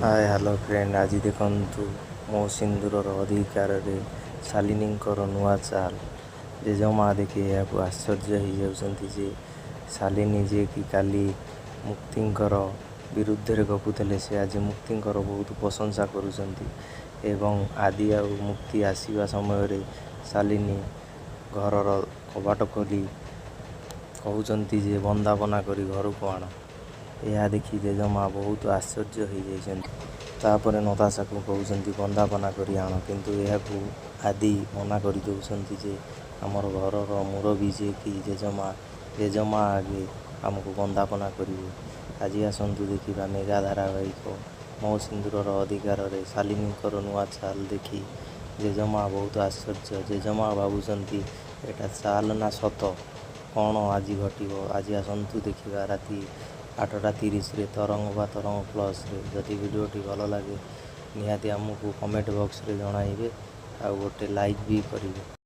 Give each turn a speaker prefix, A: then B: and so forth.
A: ହାଏ hello friend, ଆଜି ଦେଖନ୍ତୁ ମୋ ସିନ୍ଦୁରର ଅଧିକାରରେ ଶାଲିନୀଙ୍କର ନୂଆ ଚାଲ। ଜେଜେମା ଦେଖି ଏହାକୁ ଆଶ୍ଚର୍ଯ୍ୟ ହେଇଯାଉଛନ୍ତି ଯେ ଶାଲିନୀ ଯିଏକି କାଲି ମୁକ୍ତିଙ୍କର ବିରୁଦ୍ଧରେ ଗପୁଥିଲେ, ସେ ଆଜି ମୁକ୍ତିଙ୍କର ବହୁତ ପ୍ରଶଂସା କରୁଛନ୍ତି। ଏବଂ ଆଦି ଆଉ ମୁକ୍ତି ଆସିବା ସମୟରେ ଶାଲିନୀ ଘରର କବାଟ ଖୋଲି କହୁଛନ୍ତି ଯେ ବନ୍ଦାପନା କରି ଘରକୁ ଆଣ। ଏହା ଦେଖି ଜେଜେମା ବହୁତ ଆଶ୍ଚର୍ଯ୍ୟ ହେଇଯାଇଛନ୍ତି। ତାପରେ ନତାଶାକୁ କହୁଛନ୍ତି ବନ୍ଦାପନା କରି ଆଣ, କିନ୍ତୁ ଏହାକୁ ଆଦି ମନା କରିଦେଉଛନ୍ତି ଯେ ଆମର ଘରର ମୁରବୀ ଯିଏକି ଜେଜେମା, ଜେଜେମା ଆଗେ ଆମକୁ ବନ୍ଦାପନା କରିବେ। ଆଜି ଆସନ୍ତୁ ଦେଖିବା ମେଗା ଧାରାବାହିକ ମୋ ସିନ୍ଦୁରର ଅଧିକାରରେ ଶାଲିନୀଙ୍କର ନୂଆ ଚାଲ ଦେଖି ଜେଜେମା ବହୁତ ଆଶ୍ଚର୍ଯ୍ୟ। ଜେଜେମା ଭାବୁଛନ୍ତି ଏଇଟା ଚାଲ ନା ସତ, କ'ଣ ଆଜି ଘଟିବ? ଆଜି ଆସନ୍ତୁ ଦେଖିବା ରାତି 8:30ରେ ତରଙ୍ଗ ବା ତରଙ୍ଗ ପ୍ଲସ୍ରେ। ଯଦି ଭିଡ଼ିଓଟି ଭଲ ଲାଗେ, ନିହାତି ଆମକୁ କମେଣ୍ଟ ବକ୍ସରେ ଜଣାଇବେ ଆଉ ଗୋଟେ ଲାଇକ୍ ବି କରିବେ।